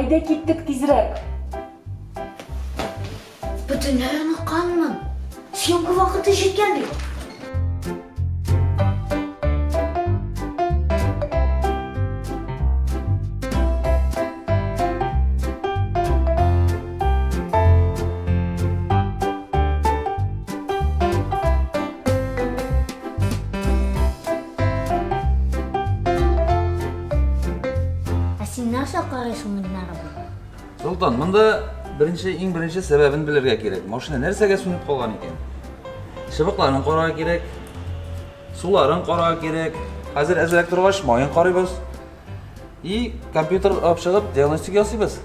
Әйдә киттек тизрәк. Бөтенләй онытканмын. Съемка вакыты җиткән бит. Ә син нәрсә карыйсың, Илнар абый? Солтан, монда беренче, иң беренче сәбәбен белергә кирәк. Машина нәрсәгә сүнеп калган икән? Чыбыкларын карарга кирәк, суларын карарга кирәк. Хәзер әзрәк торгач, маен карыйбыз. И компьютер алып чыгып, диагностика ясыйбыз.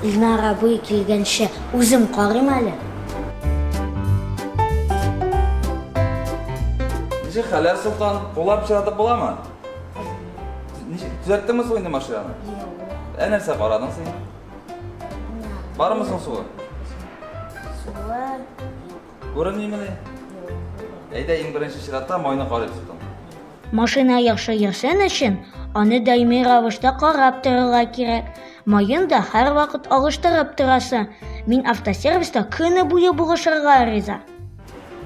Илнар абый килгәнче үзем карыйм әле. Ничек хәлләр, Солтан? Куллар пычратып буламы? Ничек, төзәттеңме соң инде машинаны? Юк. Ә нәрсә карадың син? Бармы соң суы? Суы юк. Күренмимени? Юк. Әйдә, иң беренче чиратта майны карыйк, Солтан. Машина яхшы йөрсен өчен, аны даими рәвештә карап торырга кирәк. Маен да һәрвакыт алыштырып торасы. Мин автосервиста көне буе булышырга риза.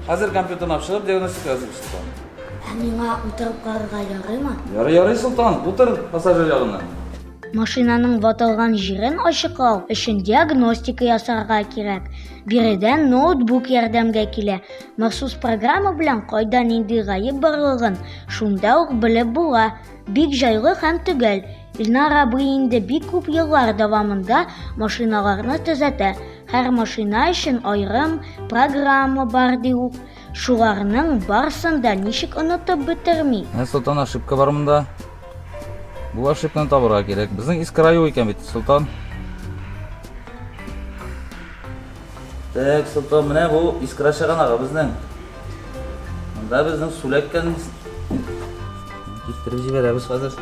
Хәзер компьютерны алып чыгып, диагностика язып, Солтан. Ә миңа утырып карарга ярыймы? Ярый, ярый, Солтан, утыр пассажир ягына. Машинаның ватылган җирен ачыклау өчен диагностика ясарга кирәк. Биредә ноутбук ярдәмгә килә. Махсус программа белән кайда нинди гаеп барлыгын шунда ук белеп була. Бик җайлы һәм төгәл. Илнар абый инде бик күп еллар дәвамында машиналарны төзәтә. Һәр машина өчен аерым программа бар, ди ул. Шуларның барсын да ничек онытып бетерми? Менә Солтан ошибка бар монда. Бу ошибканы табырга кирәк. Безнең искра юк икән бит, Солтан. Так, Солтан, менә бу искра чыганагы безнең. Монда безнең су эләккән. Киптереп җибәрәбез хәзер.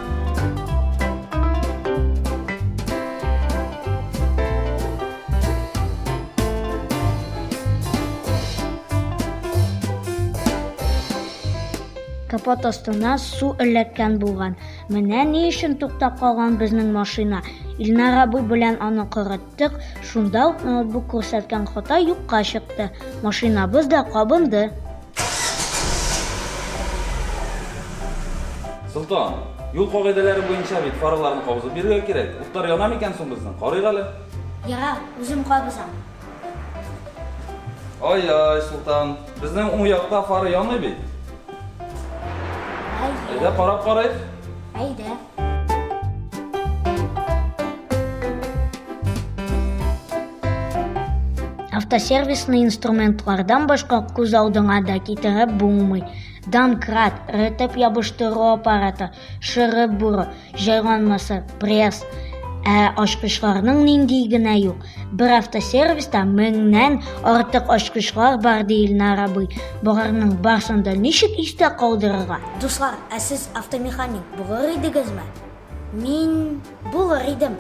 Капот астына су эләккән булган. Менә ни өчен туктап калган безнең машина. Илнар абый белән аны корыттык, шунда ук ноутбук күрсәткән хата юкка чыкты. Машинабыз да кабынды. Солтан, юл кагыйдәләре буенча бит фараларны кабызып бирергә кирәк. Утлар яна микән соң безнең? Карыйк әле. Ярар, үзем кабызам. Ай-ай, Солтан, безнең уң якта фара янмый бит. Әйдә, карап карыйк. Әйдә. Автосервисны инструментлардан башка күз алдыңа да китереп булмый. Домкрат, рәтеп ябыштыру аппараты, шырып буры, җайланмасы, пресс. Ә ачкычларның нинди генә юк. Бер автосервиста меңнән артык ачкычлар бар, ди Илнар абый. Боларның барсын да ничек истә калдырырга? Дуслар, ә сез автомеханик булыр идегезме? Мин булыр идем.